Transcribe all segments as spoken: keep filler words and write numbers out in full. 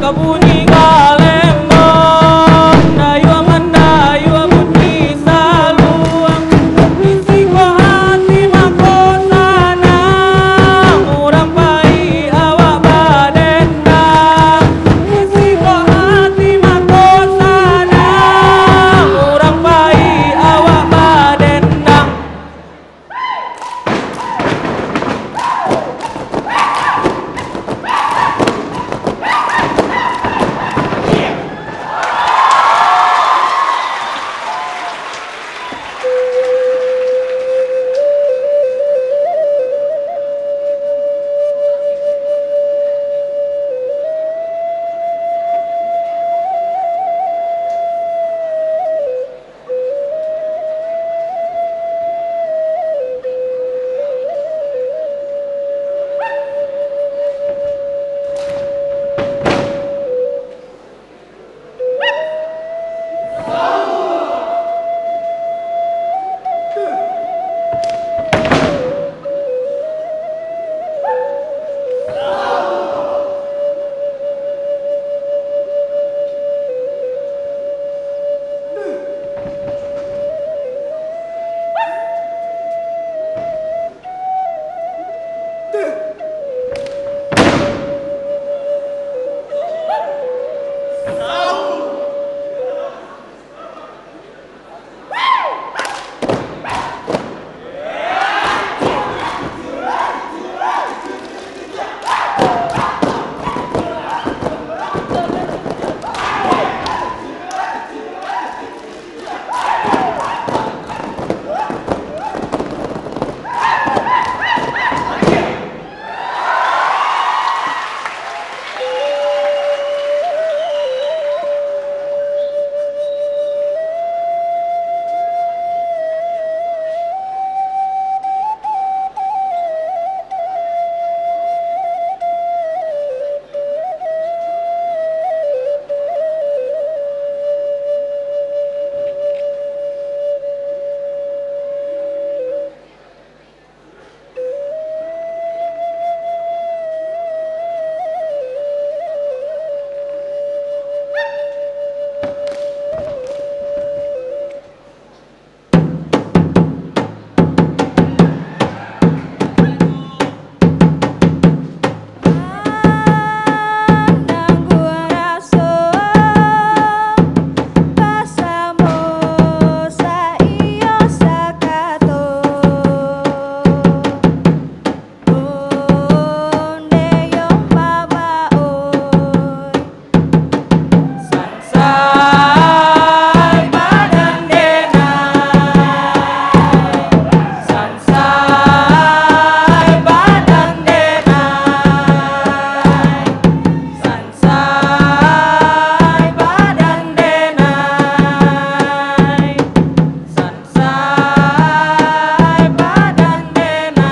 Kabunyi galembong, dayuang mandayuang bunyi saluang. Di siko hati mako sanang, urang pai awak badendang. Di siko hati mako sanang, urang pai awak badendang. Manangguang raso basamo saiyo sakato. Onde yo mama oi. Sansai badan denai, sansai badan denai, sansai badan denai, sansai badan denai.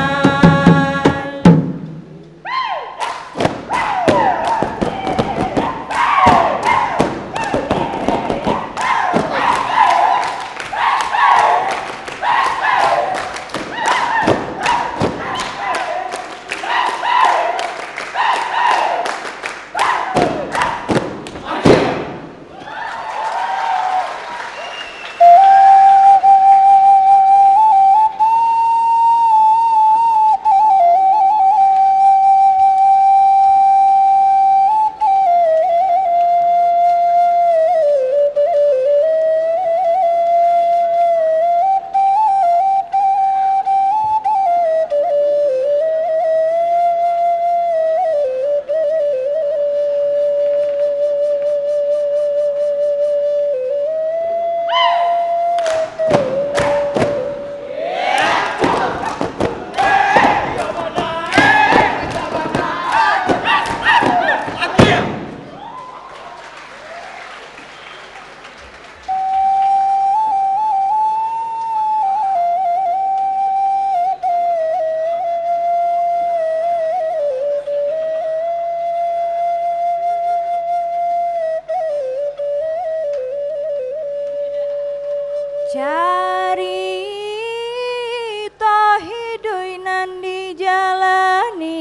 Carito hiduik nan dijalani.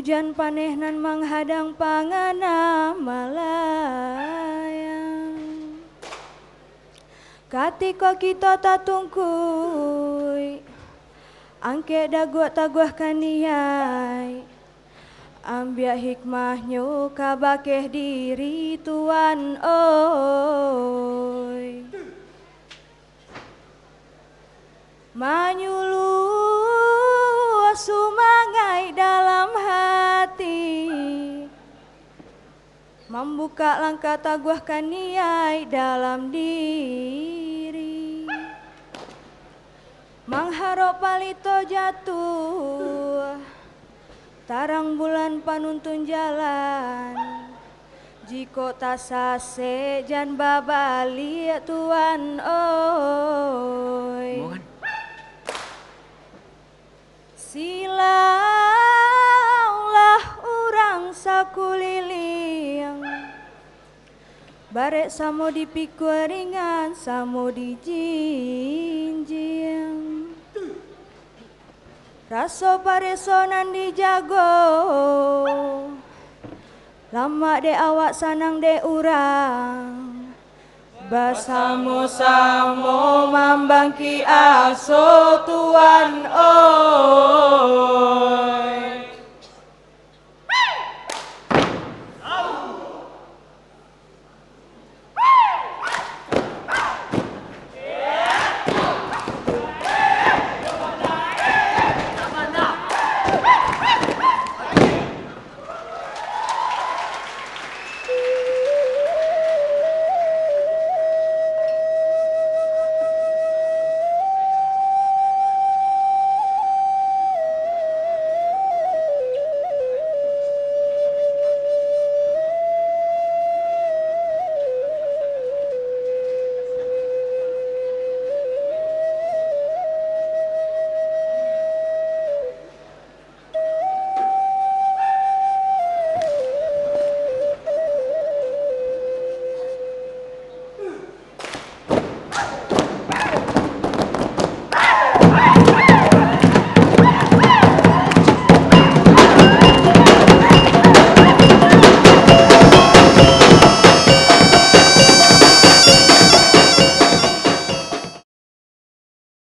Ujan paneh nan manghadang pangana malayang. Katiko kito tatungkuik, angkek daguak taguah ka niaik, ambiak hikmahnyo ka bakeh diri Tuan oi. Manyuluah sumangaik dalam hati, mambukak langkah taguah ka niaik dalam diri. Mangharok palito jatuah, tarang bulan panuntun jalan. Jikok tasasek, jan babaliak Tuan oi. Bukan. Silaulah urang sakuliliang, barek samo dipikua, ringan samo dijinjiang. Raso pareso nan dijago, lamak dek awak, sanang dek urang. Basamo-samo mambangkik aso Tuan oi.